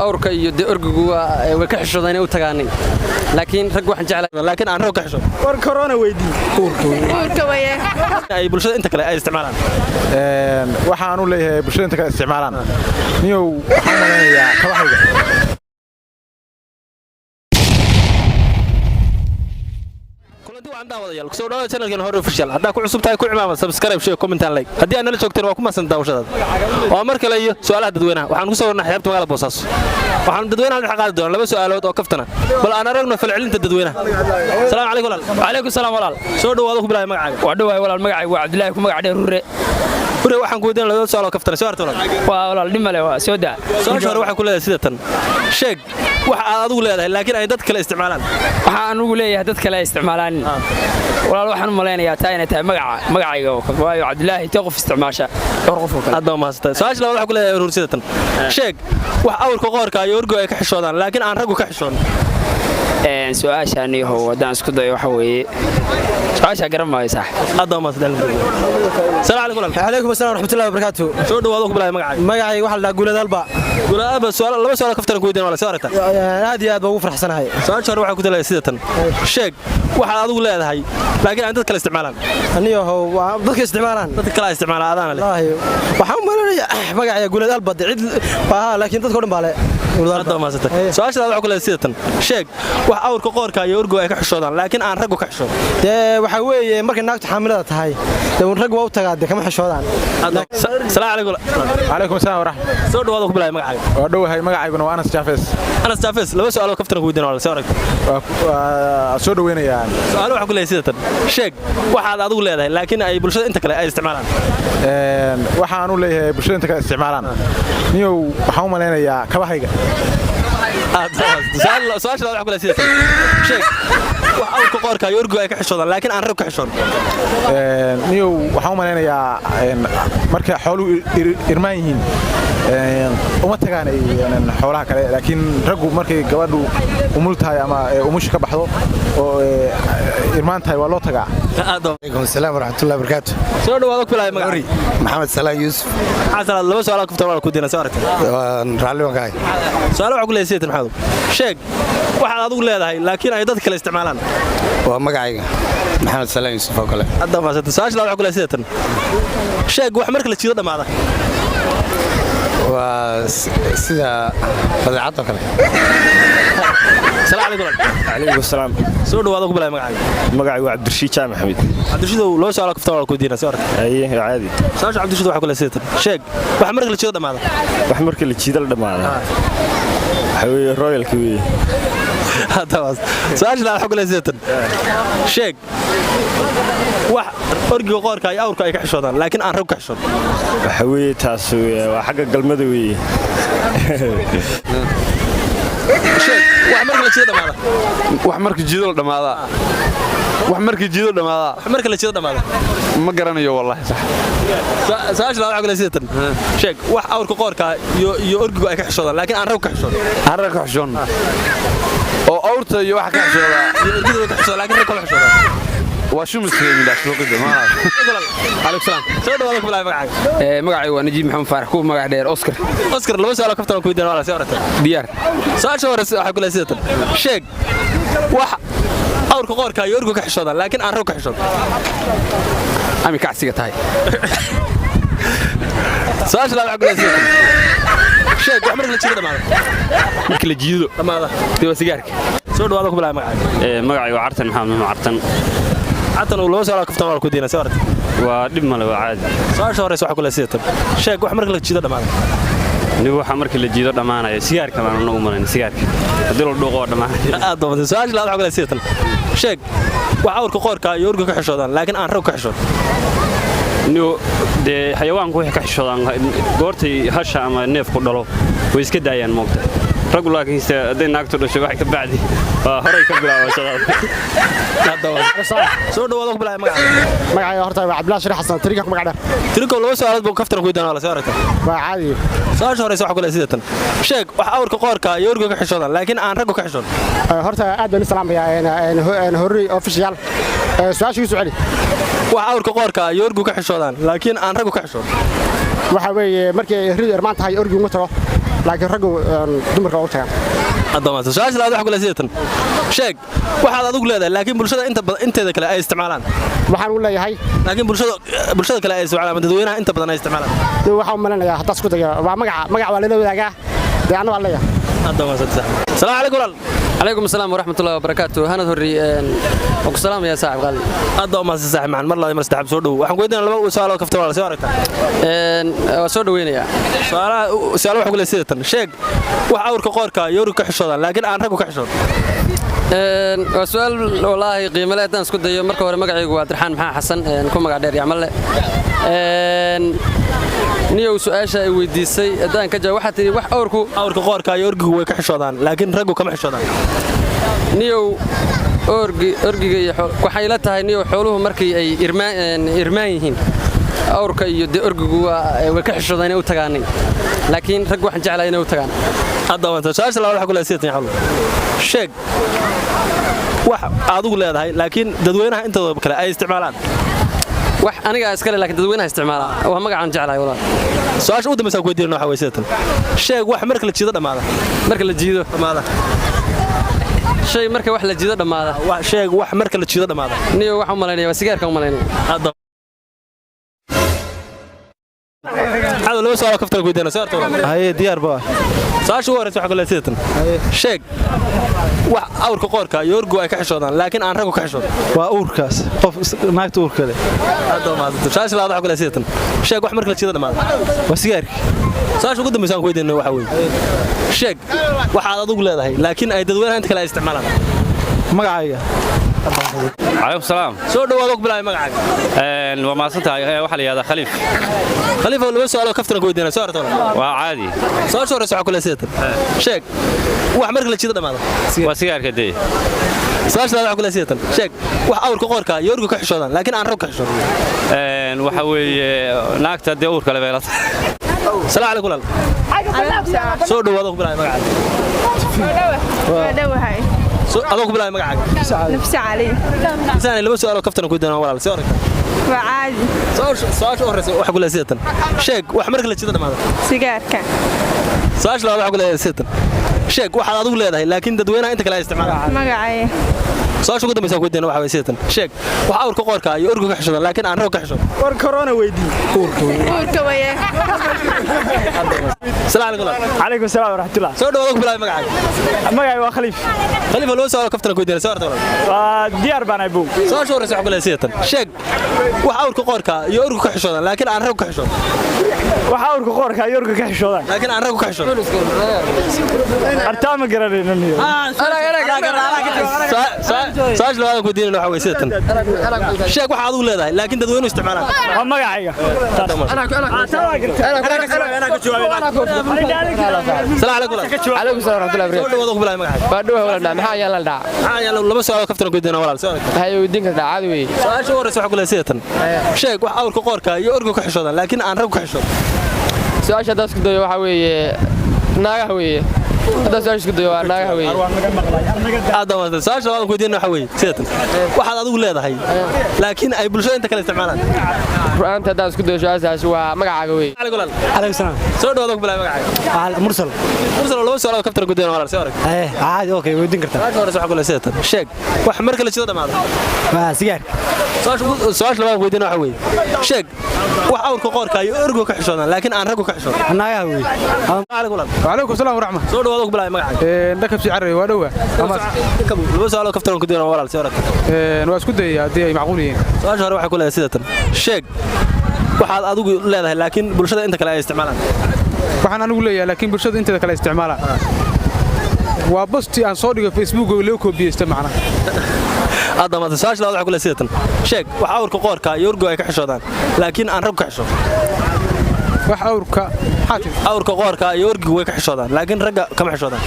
Awrka iyo dee orgigu way ka xishoodaan inay u tagaanin, laakiin rag waxaan jeclahay laakiin aan rag ka xishoon. War corona weydii. Uurka waye. Ay bulshada inta kale ay isticmaalaan. Waxaan u leeyahay bulshada inta kale isticmaalaan, niyow, waxaan malaynayaa kabahayga. Kulanti wacan daawadayaal, kusoo dhawaada channelkan Hore Official. Haddaa ku cusub tahay, ku cimaamad, subscribe, share, comment and like. Haddii aad nala joogteen, waa ku mahadsan daawashadaada. Waa mar kale iyo su'aalaha dadweynaha. Waxaan ku soo warnaa xeebta magaalada Boosaaso. Waxaan dadweynaha dhex qaadi doonaa laba su'aalood oo kaftana. Bal aan aragno falcelinta dadweynaha. Salaamu calaykum, walaal. Calaykum salaam, walaal. Soo dhawaado, ku bilaabay magacaaga. Waa dhowahay, walaal. Magacaygu waa Cabdilaahi, ku magac dheer Hure. Hure, waxaan ku weydiinaa laba su'aal oo kaftana. Soo harta, walaal. Waa walaal, dhib male, waa soo daa. Su'aasha hore waxaan ku leedahay sida tan: sheeg waxa aad adigu leedahay laakiin ay dad kale isticmaalaan. Waxaan anugu leeyahay dad kale ay isticmaalaan, walaal, waxaan u malaynayaa taa inay tahay magaca, magacayga oo kale. Waayo Cabdilaahi intee qof isticmaasha? Dhowr qof oo kale. Aad baa mahadsantahay. Su'aasha labaad waxaan ku leedahay, Hur, sida tan: sheeg wax awrka qoorka iyo orgu ay ka xishoodaan laakiin aan raggu ka xishoon. Su-aashaan iyahow haddaan isku dayo, waxa weeye su-aashaa garan maayo, sax. Aad baa mahadsantahay. Salaamu calaykum, walaal. Calaykum asalaam waraxmatullahi wabarakaatu. Soo dhawaado, ku bilaabay magacaaga. Magacayga waxaa la dhahaa Guuladalba. Guulaaba, su'aal, laba su'aal kaftan ku weydiin, walaal. Soo aragta? Aad iyo aad baan ugu faraxsanahay. Su'aasha hore waxaan ku leeyahay sida tan: sheeg waxa aad adigu leedahay laakiin aan dad kale isticmaalaan. Aniyahow waa dadka isticmaalaan. Dadka kale ay isticmaalaan, adaana leh. Wallaahi waxaan u malaynayaa magacayga Guuladalba de cid waa, laakiin dadka o dhan baa le. Aad baa mahadsantahay. Su'aasha labaad waxaan ku leeyahay sida tan: sheeg wax awrka qoorka iyo orgu ay ka xishoodaan laakiin aan raggu ka xishoon. Dee waxaa weeye markay naagtu xaamilada tahay, dee un rag waa u tagaa, dee kama xishoodaan. Salaamu calaykum. Calaykum asalaam waraxmat. Soo dhawaado, ku bilaabay magacaaga. Waa dhowahay, magacayguna waa Anas Jaafes. Anas Jaafes, laba su'aal oo kaftan ku weydiin, walaal. Soo aragta? Waa soo dhaweynayaa. Su'aal waxaan ku leeyahay sida tan: sheeg waxaad adigu leedahay laakiin ay bulshada inta kale ay isticmaalaan. Waxaan u leeyahay bulshada inta kale isticmaalaan, niyow, waxaan u malaynayaa kabahayga. Su'aasha labaad waxaan ku leeyahay sida tan: sheeg wax awrka qoorka iyo orgu ay ka xishoodaan laakiin aan rag ka xishoon. Niyow, waxaan u malaynayaa markay xooluhu irmaan yihiin uma tagaan ay xoolaha kale, laakiin raggu markay gabadhu umul tahay ama umusha ka baxdo oo irmaan tahay, waa loo tagaa. Alaykum asalaam waraxmatullahi wabarakaatu. Soo dhawaado, ku bilaabay magaca. Maxamed Salaan Yuusuf. Maxamed Salaan, laba su'aal kaftan waa ku diina. Soo aragtay? Waan raalli baan kahay. Su'aal waxaan ku leeyahay sida tan, Maxamed: sheeg waxaad adigu leedahay laakiin ay dad kale isticmaalaan. Waa magacayga, Maxamed Salaan Yuusuf oo kale. Hadda maasanta. Su'aasha labaad waxaan ku leeyahay sida tan: sheeg wax marka la jiido dhamaada. Waa sida badeecad oo kale. Salaam calaykum. Calaykum asalaam. Soo dhawaado, ku bilaabay magacaaga. Magacaygu waa Cabdirashiid Jaamac Maxamed. Cabdirashiidow, laba su'aal kaftan waa ku diina. Soo aragtay? Haye, caadi. Su'aasha Cabdirashiid waxaa ku leeyahay sida tan: sheeg wax marka la jiido dhamaada. Wax marka la jiido la dhamaada, waxa weeye royalka weeye. Su-aasha labaad waxaa ku leeyahay sida tan: sheeg wax orgiga qoorka iyo awrka ay ka xishoodaan laakiin aan rag ka xishoon. Waxa weeye taas waa xagga galmada weeye. Sheeg wax marka la jiido dhamaada. Wax marka jiido la dhamaadaa, wax marka jiido dhamaadaa. Wax marka la jiido dhamaada. Ma garanayo wallahi, sax. Su-aasha labaad waxaa ku leeyahay sida tan: sheeg wax awrka qoorka iyo orgigu ay ka xishoodaan laakiin aan rag ka xishoon. Aan rag ka xishoon oo awrta iyo waxa ka xishoodaa? Iyo orgida way ka xishoodaan laakiin rag kama xishoodaan. Waa shumiska midhaashuuqida ma. Calaykum salaam. Soo dhawaada, ku bilaabay magacaaga. Magacaygu waa Najiib Maxamed Faarax, ku magac dheer Oscar. Oscar, laba su'aal oo kaftan ku weydiin, walaal. Soo aragtay? Diyaar. Su'aasha hore waxaa ku leeyahay sida tan: sheeg wax awrka qoorka iyo orgigu ka xishoodaan laakiin aan rag ka xishoon. Ami kacsiga tahay. Su'aasha labaad waxaa ku leeyahay sida tan: sheeg wax marka la jiido dhamaada. Marka la jiido dhamaada. Dee waa sigaarka. Soo dhawaada, ku bilaabay magacaaga. Magacaygu waa Cartan Maxamed Maxamed Cartan. Cartan, uu laba su'aal kaftan waa ku diina. Soo aragtay? Waa dhib male, waa caadi. Su'aasha hore waxaa ku leeyahay sida tan: sheeg wax marka la jiido dhamaada. Nigu waxaa marka la jiido dhammaanaya sigaarka baan anagu malayn, sigaarka haddii la dhuuqo waa dhammaanaya. Aad baa mahadsan. Su'aasha labaad waxaa ku leeyahay sida tan: sheeg wax awrka qoorka iyo orgiga ka xishoodaan laakiin aan rag ka xishoon. Nigu dee xayawaanku waxay ka xishoodaan goortay hasha ama neefku dhalo, way iska daayaan, moogta raggu, laakiinse hadday naagtu dhasho wax ka bacdi waa horay ka bilaabaa shaqada. Soo dhawaado, ku bilaabay magacaaga. Magacayga horta waa Cabdilaahi Shariix Xasan Tiriga, ku magac dheer. Tiriko, laba su'aalood buu kaftan ku weydiin, walaal. Soo aragtay? Waa caadi. Su'aasha horeysa waxaa ku leeyahay sida tan: sheeg wax awrka qoorka iyo orgiga ka xishoodaan laakiin aan raggu ka xishoon. Horta aad baan u salaamayaa Horri Official. Su-aasha igu soo celi. Wax awrka qoorka iyo orgigu ka xishoodaan laakiin aan raggu ka xishoon. Waxa weeye markay ridu irmaan tahay, orgi uma tago. Laakiin raggu dumarka waa u tagaan. Addoomasa su-aasha labaad waxa ku leeyahay sidatan: sheeg waxaad adigu leedahay laakiin bulshada inta badan inteeda kale ay isticmaalaan. Waxaan u leeyahay laakiin bulshada kale ay isticmaalaan ama dadweynaha inta badan ay isticmaalaan. Waxaan u malinayaa haddaad isku dayo, waa magaca. Magaca waa lala wadaagaa dee, anna waa leeyahay. Addoomasa. Salaamu calaykum walaal. Calaykum asalaam waraxmatullahi wabarakaatu. Hanad horri, waan ku salaamayaa, saaxib qaali. Aad baa umahadsan, saaxib macaan. Mar labaad, mar saddexaad, soo dhow. Waxaan ku weydiinaa laba su'aal oo kaftan, walaal. Soo aragtaa? Waa soo dhaweynayaa. Su'aalaha, su'aal waxa ku leeyahay sidatan: sheeg wax awrka qoorka yoorigu ka xishoodaan laakiin aan raggu ka xishood. Waa su-aal wallaahi qiimo leh. Haddaan isku dayo, marka hore magacaygu waa Abdiraxaan Maxaa Xasan, ku magac dheer Yacmalle. Niyow, su-aasha ay weydiisay haddaan ka jawaab, waxaa tidhi wax awrku awrka qoorka iyo orgigu way ka xishoodaan laakiin raggu kama xishoodaan. Niyow, orgi, orgiga iyo waxay la tahay, niyow, xooluhu markii ay irmaan yihiin, awrka iyo dee orgigu way ka xishoodaan inay u tagaanin, laakiin raggu waxaan jeclahay inay u tagaan. Hadda waanta su-aasha labaad waxa ku leeyahay sidatan: xolo sheeg wax adigu leedahay laakiin dadweynaha intooda kale ay isticmaalaan. Wax anigaa iskale laakiin dadweynaha isticmaala, waa magacaan jeclahay, walaal. Su-aasha ugu dambaysa ku weydiinayna waxa weeye sidatan: sheeg wax marka la jiido dhammaada. Marka la jiido dhammaada. Shay marka wax la jiido dhammaada. Sheeg wax marka la jiido dhammaada. Niyo, waxaan u malaynaya waa sigaarkaan u malaynaya. Hadda hada laba su'aal oo kaftan ku weydiinayna soo horta. Haye, diyaar baa. Su-aasha ugu horreysa waxa ku leeyahay sidatan: sheeg wax awrka qoorka iyo orgu ay ka xishoodaan laakiin aan raggu ka xishood. Waa uurkaas, qof naagta uurka leh. Hadda maasanta. Su-aasha labaad waxa ku leeyahay sidatan: sheeg wax marka la jiido dhammaada. Waa sigaarka. Su-aasha ugu dambaysa aan ku weydiinayna waxa weeye: sheeg waxaad adigu leedahay laakiin ay dadweynaha inta kale ay isticmaalaan. Magacayga. Calaykum salaam. Soo dhawaad, og bilaabay magacaaga. Waa mahadsantahay. Waxaa la yidhahdaa Khaliif. Khaliif, laba su'aal oo kaftan ku weydiinaa soo horta. Waa caadi. Su-aasha horeysa waxaa ku leeyahay sidatan: sheeg wax marka la jiido dhammaada. Waa sigaarka dee. Su-aasha labaad waxaa ku leeyahay sidatan: sheeg wax awrka qoorka iyo orgu ka xishoodaan laakiin aan rag ka xishood. Waxa weeye naagta dee uurka le beelata. Salaam calaykum walaal. Soo dhawaad, og bilaabay magacaaga. Adoo ku bilaabay magacaaga. Nafsi Cali. Misaanay, laba su'aal oo kaftan ku weydiinaa, walaal. Soo aragtaa? Waa caadi. Su-aasha u horeysa waxaa ku leeyahay sidatan: sheeg wax marka la jiido dhammaada. Sigaarka. Su-aasha labaad waxaa ku leeyahay sidatan: sheeg waxaad adigu leedahay laakiin dadweynaha inta kale ay isticmaalaan. Magacay. Su-aasha ugu dambaysa ku weydiina waxa weeye sidatan: sheeg wax awrka qoorka iyo orgu ka xishoodaan laakiin aan rag ka xishood. War corona weydii. Uurka waye. Salaam calaykum walaal. Calaykum salaam waraxmatullah. Soo dhawaad, ku bilaabay magacaaga. Magacay waa Khaliif. Khaliif, laba su'aal oo kaftan ku weydiina soo horta, walaal. Waa diyaar baan ahay, buug. Su-aasha horeysa waxaa ku leeyahay sidatan: sheeg wax awrka qoorka iyo orgu ka xishoodaan laakiin aan rag ka xishood. Wax awrka qoorka iyo orga ka xishoodaan laakiin aan rag ka xishood. Artaa ma garanayno niyo. Su-aasha labaad aan ku weydiinayna waxa weeye sidatan: sheeg waxa adigu leedahay laakiin dadweynuhu isticmaalaan. Waa magacayga. Salaam calaykum walaal. Calaykum salaam waraxmatullahi. Soo dhawaad, ku bilaabay magacaaga. Waa dhawahay walaal. Maxaa ayaa la dhaca? Maxaa yaala, laba su'aal oo kaftan ku weydiinaa, walaal. Soo aragtaa? Maxay weydiin kartaa? Caadi weeye. Su-aasha ugu horeysa waxaa ku leeyahay sidatan: sheeg wax awrka qoorka iyo orgu ka xishoodaan laakiin aan rag ka xishood. Su-aasha haddaan isku dayo, waxaa weeye naagaha weeye. Haddaan su-aasha isku dayo, waa naagaha weeye. Aad baa mahadsan. Su-aasha labaad aan ku weydiinayna waxa weeye sidatan: waxaad adigu leedahay laakiin ay bulshada inta kale isticmaalaan. Ru'aanta, haddaan isku dayo su-aashaas, waa magacaaga weeye. Calaykum walaal. Calaykum salaam. Soo dhawaad, ku bilaabay magacaaga. Mursal. Mursal, laba su'aal oo kaftan ku weydiinaa, walaal. Soo arag. Caadi, okay, weydiin kartaa. Su-aasha horeysa waxaa ku leeyahay sidatan: sheeg wax marka la jiido dhammaada. Waa sigaarka. Su-aasha labaad aan ku weydiinaa waxa weeye: sheeg wax awrka qoorka iyo orgu ka xishoodaan laakiin aan raggu ka xishood. Naagaha weeye. Calaykum walaal. Wacalaykum salaam waraxma. Soo dhawaad, ku bilaabay magacaaga. Dhakab si carray waa dhowaa. Laba su'aal oo kaftan ku weydiinaa, walaal. Soo arag. Waa isku dayaya haddii ay macquul yihiin. Su-aasha hore waxay ku leedahay sidatan: sheeg waxaad adigu leedahay laakiin bulshada inta kale ay isticmaalaan. Waxaan anigu leeyahay laakiin bulshada inteeda kale isticmaalaan waa bostii aan soo dhigo Facebook oo loo koobiyeysta macnaha. Hadda maanta su-aasha labaad waxay ku leedahay sidatan: sheeg wax awrka qoorka iyo orgu ay ka xishoodaan laakiin aan raggu ka xishood. Wax awrka maxaa tiri? Awrka qoorka iyo orgigu way ka xishoodaan laakiin ragga kama xishoodaan.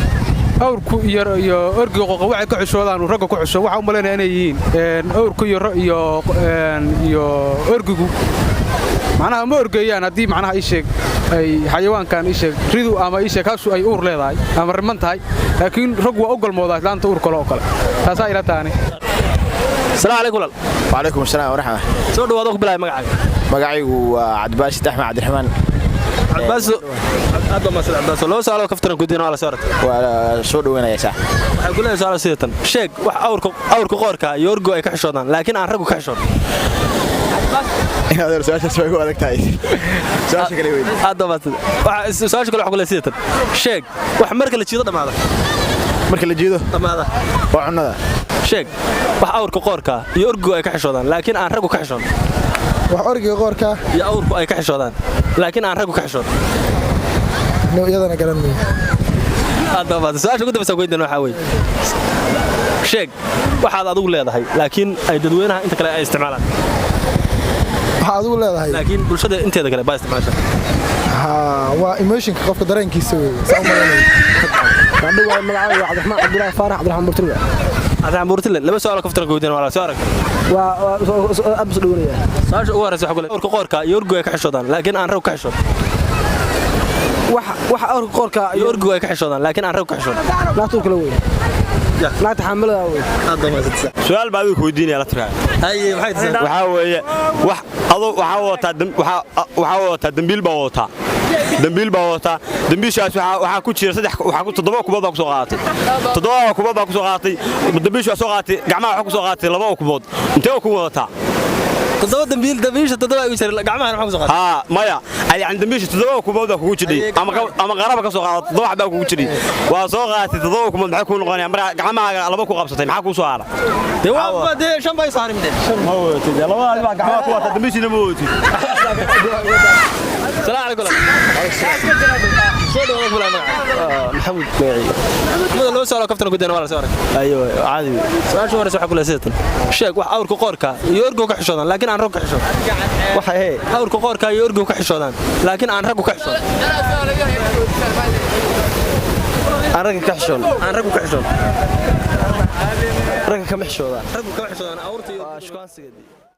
Awrku iyo orgiga qoqa waxay ka xishoodaan uu ragga ku xisho, waxaa u malaynaya inay yihiin awrku iyo iyo iyo orgigu macnaha ma orgeeyaan haddii macnaha ii sheeg ay xayawaankan ii sheeg ridu ama ii sheeg hashu ay uur leedahay ama riman tahay, laakiin raggu waa u galmoodaa islaanta uur kale oo kale. Taasaa ila taani. Salaam calaykum walaal. Wacalaykum asalaam waraxma. Soo dhawaad, ku bilaabay magacaaga. Magacaygu waa Cabdibaasid Axmed Cabdiraxmaan. Cabaaso, aad baa mahadsan Cabaaso. Laba su'aal oo kaftan ku diina waa la soo aragtay. Waa soo dhaweynaya sax. Waxaan ku leeyahay su'aal sidatan: sheeg wax awrka qoorka iyo orgo ay ka xishoodaan laakiin aan raggu ka xishoon. Inaad su-aashaas way ku adag tahay. Su-aasha kale weyn. Aad baa mahadsan. Waxa su-aasha kale waxaan ku leeyahay sidatan: sheeg wax marka la jiido dhamaada. Marka la jiido dhamaada. Waa cunnada. Sheeg wax awrka qoorka iyo orgo ay ka xishoodaan laakiin aan raggu ka xishoon. Wax orgiga qoorka iyo awrku ay ka xishoodaan laakiin aan raggu ka xishoon. No, iyadana garan maayo. Aad baa mahadsan. Su-aasha ugu dambaysa weydiin waxaa weeye: sheeg waxaad adigu leedahay laakiin ay dadweynaha inta kale ay isticmaalaan. Waxaa adigu leedahay laakiin bulshada inteeda kale baa isticmaasha. Haa, waa emotionka qofka, dareenkiisa weeye, saa u malaynayo. Waa magacayga waa Cabdiraxmaan Cabdulaahi Faarax Cabdiraxmaan Burtile. Cabdiraxmaan Burtile, laba su'aal oo kaftan weydiin waa la soo aragtay. Waa aad buu soo dhaweynaya. Su-aasha ugu horreysa waxaa ku leeyahay awrka qoorka iyo orgu ay ka xishoodaan laakiin aan raggu ka xishoon. Wax awrka qoorka iyo orgu ay ka xishoodaan laakiin aan raggu ka xishoon. Naagta uurka la weeye, naagta xaamilada weeye. Su-aal baa adiga ku weydiinaya la tiraa. Haye, maxay tahay? Waxaa weeye wax adu waxaa wadataa waxaa wadataa dambiil baa wadataa, dambiil baa wadataa. Dambiishaas waxaa ku jira saddex, waxaa ku toddoba kubood baa ku soo qaadatay, toddoba kubood baa ku soo qaadatay. Dambiisha waa soo qaadatay, gacmaha waxaa ku soo qaadatay laba kubood. Intee ku wadataa? Toddoba dambiil, dambiisha toddoba igu jiray, gacmaha maxaa ku soo qaadatay? Haa, maya, yani dambiisha toddoba kubood baa kugu jidhay ama qaraba ka soo qaado, toddoba xabaa kugu jidhay, waa soo qaadatay toddoba kubood. Maxay kuu noqonaya marka gacmahaaga laba ku qabsatay? Maxaa kuu soo hara? Dee waa dee shan baa saarin dee. Ma wadatid labadaadi baa gacmaha ku wataa, dambiishiina ma wadatid. Salaam calaykum. Soo dhawaad bulaa magaca. Maxamuud magaciiga. Mada loo soo kaftan ku dayna waa la soo arag. Ayo, caadi. Su'aasha hore waxa ku leeyahay: sheeg wax awrka qoorka iyo orgo ka xishoodaan laakiin aan rag ka xishoon. Waxa hee? Awrka qoorka iyo orgo ka xishoodaan laakiin aan raggu ka xishoon. Aan ragga ka xishoon. Aan raggu ka xishoon. Ragga kama xishoodaan. Raggu kama xishoodaan awrta iyo shukaansiga.